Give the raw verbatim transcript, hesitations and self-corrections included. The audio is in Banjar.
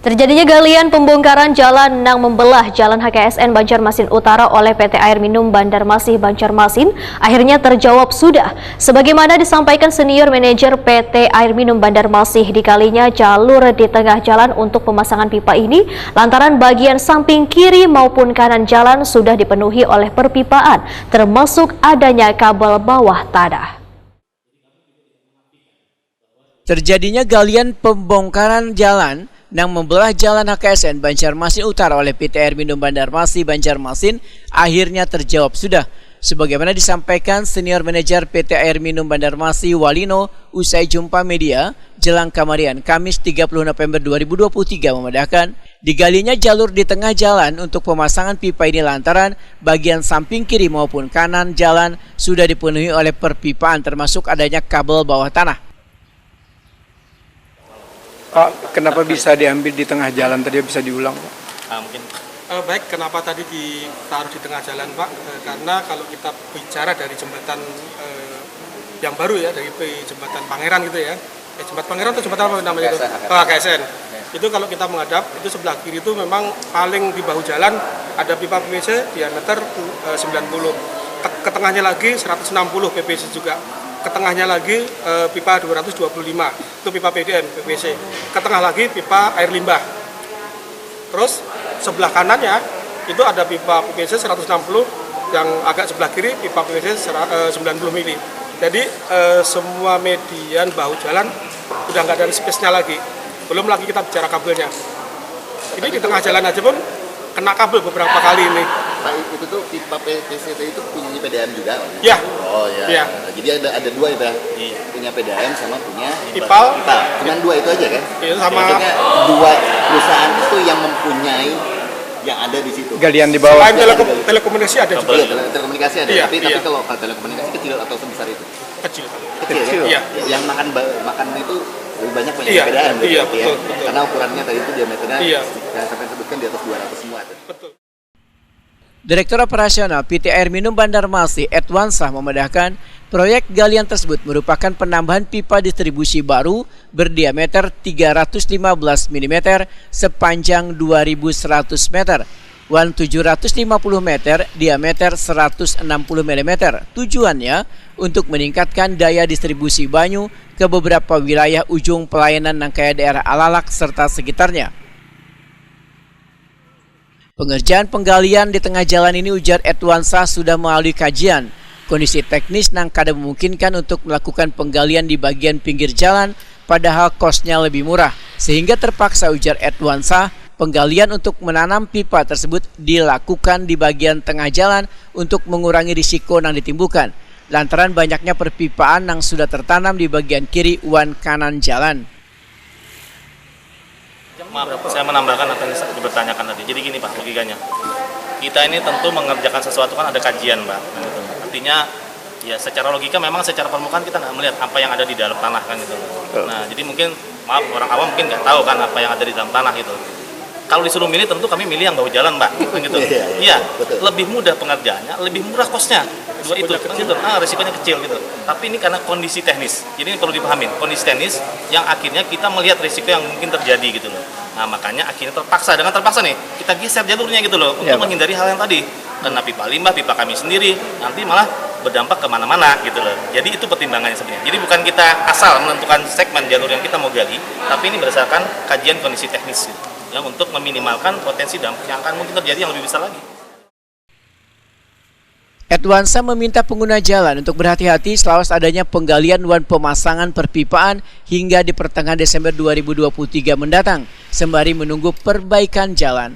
Terjadinya galian pembongkaran jalan nang membelah Jalan H K S N Banjarmasin Utara oleh P T Air Minum Bandarmasih Banjarmasin akhirnya terjawab sudah. Sebagaimana disampaikan senior manajer P T Air Minum Bandarmasih, di kalinya jalur di tengah jalan untuk pemasangan pipa ini lantaran bagian samping kiri maupun kanan jalan sudah dipenuhi oleh perpipaan, termasuk adanya kabel bawah tanah. Terjadinya galian pembongkaran jalan nang membelah Jalan H K S N Banjarmasin Utara oleh P T Air Minum Bandarmasih Banjarmasin akhirnya terjawab sudah, sebagaimana disampaikan Senior Manager P T Air Minum Bandarmasih Walino usai jumpa media jelang kamarian Kamis tiga puluh November dua ribu dua puluh tiga memadahkan, digalinya jalur di tengah jalan untuk pemasangan pipa ini lantaran bagian samping kiri maupun kanan jalan sudah dipenuhi oleh perpipaan, termasuk adanya kabel bawah tanah. Pak, kenapa bisa diambil di tengah jalan tadi, bisa diulang, Pak? Ah, mungkin. Eh, baik, kenapa tadi ditaruh di tengah jalan, Pak? Eh, karena kalau kita bicara dari jembatan eh, yang baru ya, dari jembatan Pangeran gitu ya. Eh, jembatan Pangeran atau jembatan apa namanya itu? K S N. Oh, K S N. Itu kalau kita menghadap, itu sebelah kiri itu memang paling di bahu jalan ada pipa P V C diameter eh, sembilan puluh. Ke, ke tengahnya lagi seratus enam puluh P V C juga. Ke tengahnya lagi eh, pipa dua ratus dua puluh lima. Itu pipa P D M, P V C. Ke tengah lagi pipa air limbah. Terus sebelah kanannya itu ada pipa P V C seratus enam puluh, yang agak sebelah kiri pipa P V C sera- eh, sembilan puluh mili. Jadi eh, semua median bahu jalan udah nggak ada space-nya lagi. Belum lagi kita bicara kabelnya. Ini di tengah jalan aja pun kena kabel beberapa kali ini. Pak, itu tuh pipa P V C tadi itu punyanya P D A M juga, Pak? Ya. Oh ya. Ya. Jadi ada ada dua ya, Pak? Iya. Punya P D A M sama punya Ipal. Ipal. Cuman dua itu aja kan? Iya, sama. Maksudnya dua perusahaan itu yang mempunyai yang ada di situ. Galian di bawah. Selain telekom- telekomunikasi ada juga. Iya, tele- telekomunikasi ada, Iya, tapi tapi iya. Kalau kalau telekomunikasi kecil atau sebesar itu? Kecil. Kecil. Iya. Yang makan ba- makan itu lebih banyak punya Iya, P D A M berarti iya, ya. Betul, betul. Karena ukurannya tadi itu diameternya Iya. Yang sampai sebutkan di atas dua ratus semua ada. Betul. Direktur Operasional P T Air Minum Bandarmasih Edwansah memadahkan, proyek galian tersebut merupakan penambahan pipa distribusi baru berdiameter tiga ratus lima belas milimeter sepanjang dua ribu seratus meter wan tujuh ratus lima puluh meter diameter seratus enam puluh milimeter. Tujuannya untuk meningkatkan daya distribusi banyu ke beberapa wilayah ujung pelayanan nangkaya daerah Alalak serta sekitarnya. Pengerjaan penggalian di tengah jalan ini, ujar Edwansah, sudah melalui kajian kondisi teknis nang kada memungkinkan untuk melakukan penggalian di bagian pinggir jalan, padahal kosnya lebih murah, sehingga terpaksa, ujar Edwansah, penggalian untuk menanam pipa tersebut dilakukan di bagian tengah jalan untuk mengurangi risiko nang ditimbulkan lantaran banyaknya perpipaan nang sudah tertanam di bagian kiri wan kanan jalan. Maaf, saya menambahkan apa yang ditanyakan tadi. Jadi gini Pak, logikanya. Kita ini tentu mengerjakan sesuatu kan ada kajian Pak. Kan gitu. Artinya ya secara logika memang secara permukaan kita nggak melihat apa yang ada di dalam tanah kan gitu. Nah jadi mungkin maaf orang awam mungkin nggak tahu kan apa yang ada di dalam tanah gitu. Kalau disuruh milih tentu kami milih yang bahu jalan Pak. Kan gitu. Iya, lebih mudah pengerjaannya, lebih murah kosnya. Dua itu kan gitu. Ah, resikonya kecil gitu. Tapi ini karena kondisi teknis. Jadi ini perlu dipahamin, kondisi teknis yang akhirnya kita melihat risiko yang mungkin terjadi gitu loh. Nah, makanya akhirnya terpaksa, dengan terpaksa nih, kita geser jalurnya gitu loh untuk menghindari hal yang tadi. Kena pipa limbah, pipa kami sendiri, nanti malah berdampak kemana-mana gitu loh. Jadi itu pertimbangannya sebenarnya. Jadi bukan kita asal menentukan segmen jalur yang kita mau gali, tapi ini berdasarkan kajian kondisi teknis gitu. Ya, untuk meminimalkan potensi dampak yang akan mungkin terjadi yang lebih besar lagi. Edwansa meminta pengguna jalan untuk berhati-hati selawas adanya penggalian wan pemasangan perpipaan hingga di pertengahan Desember dua ribu dua puluh tiga mendatang, sembari menunggu perbaikan jalan.